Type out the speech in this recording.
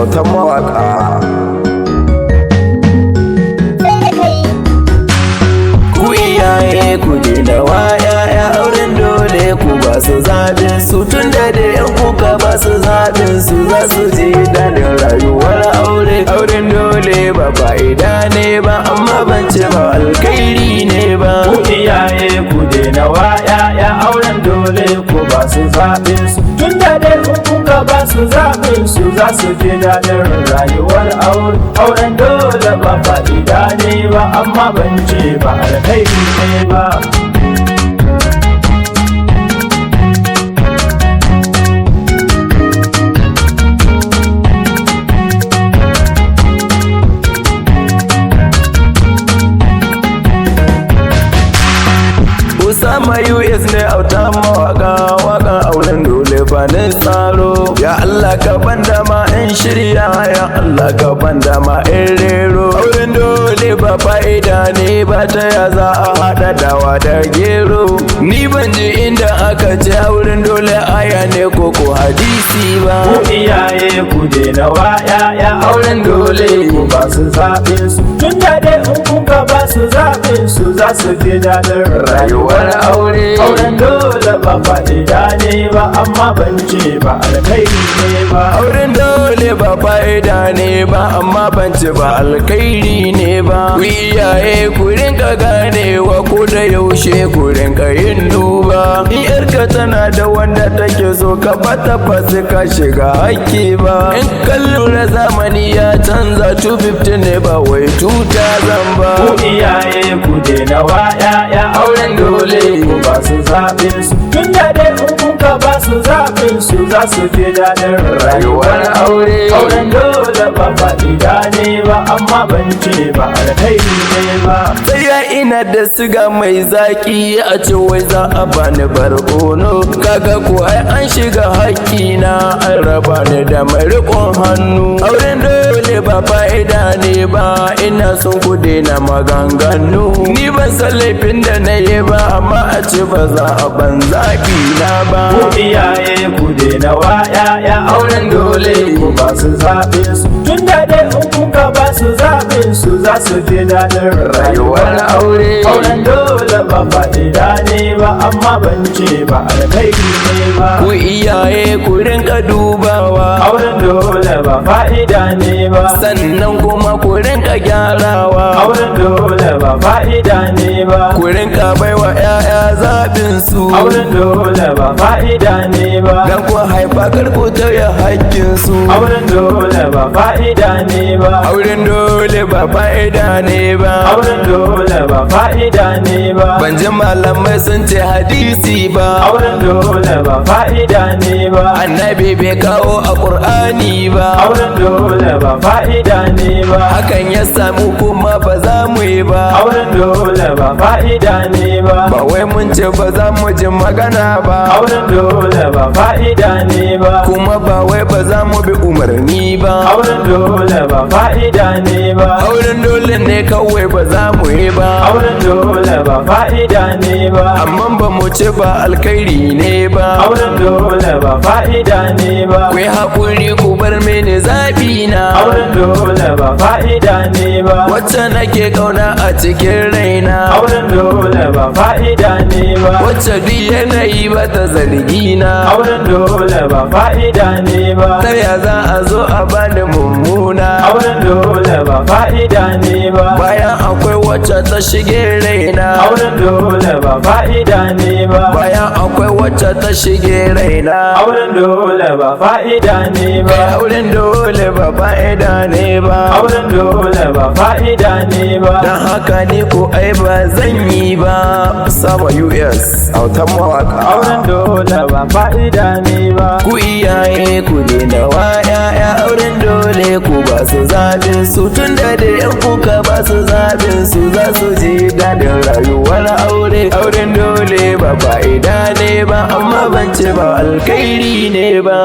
Autan mawaka. Sai da kai. Ku iyaye ku daina wa 'ya'ya auren dole, ku ba su zaɓin su, tun da da yan kuka ba su zaɓin su, za su ji daɗin rayuwar aure. Auren dole ba fa'ida ne ba, amma ban ce ba alkhairi ne ba. Ku iyaye, ku daina wa 'ya'ya auren dole, ku ba su zaɓin su. Tun da dai in kuka ba su zaɓin su, za su ji daɗin rayuwar aure. Auren dole ba fa'ida ne ba, amma ban ce ba alkhairi ne ba. Usama US ne auta mawaka, waka auren dole ba ni tsaro. Ya Allah ka ban dama in shirya, ya Allah ka ban dama in rero. Auren dole ba fa'ida ne ba, ta ya za a haɗa dawa da gero? Ni ban ji inda aka ce auren dole aya ne ko ko hadisi ba. Ku iyaye, ku daina wa 'ya'ya auren dole, ku ba su zaɓin su. Tun da dai in kuka ba su zaɓin su, za su ji daɗin rayuwar aure. Auren dole ba fa'ida ne ba, amma ban ce ba alkhairi ne ba. Auren dole ba fa'ida ne ba, amma ban ci ba alkhairi ne ba. Ku iyaye, ku rinka ganewa ko da yaushe, ku rinka yin duba. In yarka tana da wanda take so, ka bata, fa sai ka shiga hakki ba. In ka lura, zamani ya canza, 250 ne ba wai 2000 ba. Ku iyaye, ku daina wa 'ya'ya auren dole, ku ba su zaɓin su. Tun da dai in kuka ba su zaɓin su, za su ji daɗin rayuwar aure. Auren dole ba fa'ida ne ba, amma ban ce ba alkhairi ne ba. Sai ya ina da siga mai zaki, a ce wai za a bani barkono. Kaga ko ai an shiga hakkina, an raba ni da mai riƙon hannu. Auren dole ba fa'ida ne ba, ina son ku daina maganganu. Ni ban san laifin da na yi ba, amma a ce ba za a ban zaɓi na ba. Ku iyaye, ku daina wa 'ya'ya auren dole, ku ba su zaɓin su. Tun da dai in kuka ba su zaɓin su, za su ji daɗin rayuwar aure. Auren dole ba fa'ida ne ba, amma ban ce ba alkhairi ne ba. Ku iyaye, ku rinka dubawa. Auren dole ba fa'ida ne ba. Sannan kuma ku rinka gyarawa. Auren dole ba fa'ida ne ba. Ku rinka baiwa 'ya'ya zaɓin su. Auren dole ba fa'ida ne ba. Dan ku haifa, kar ku tauye haƙƙin su. Auren dole ba fa'ida ne ba. Auren dole ba fa'ida ne ba. Auren dole ba fa'ida ne ba. Ban ji malamai sun ce hadisi ba. Auren dole ba fa'ida ne ba. Annabi bai kawo a Ƙur'ani ba. Auren dole ba fa'ida ne ba. Hakan ya samu kuma ba za mu yi ba. Auren dole ba fa'ida ne ba. Ba wai mun ce ba za mu ji magana ba. Auren dole ba fa'ida ne ba. Kuma ba wai ba za mu bi umarni ba. Auren dole ba fa'ida ne ba. Auren dole ne kawai ba za mu yi ba. Auren dole ba fa'ida ne ba. Amma ba mu ce ba alkhairi ne ba. Auren dole ba fa'ida ne ba. Ku yi haƙuri, ku bar mini zaɓi na. Auren dole ba fa'ida ne ba. Wacce nake ƙauna a cikin raina. Auren dole ba fa'ida ne ba. Wacce duk yanayi ba ta zargi na. Auren dole ba fa'ida ne ba. Ta ya za a zo a bani mummuna? Auren dole ba fa'ida ne ba. Bayan akwai wacce ta shige raina. Auren dole ba fa'ida ne ba. Bayan akwai wacce ta shige raina. Auren dole ba fa'ida ne ba. Kai, auren dole ba fa'ida ne ba. Auren dole ba fa'ida ne ba. Don haka ni ko ai ba zan yi ba. Sama US autan mawaka. Auren dole ba fa'ida ne ba. Ku iyaye, ku daina wa 'ya'ya auren dole, ku ba su zaɓin su, tun da da yan kuka ba su zaɓin su, za su ji daɗin rayuwar aure. Auren dole ba fa'ida ne ba, amma ban ce ba alkhairi ne ba.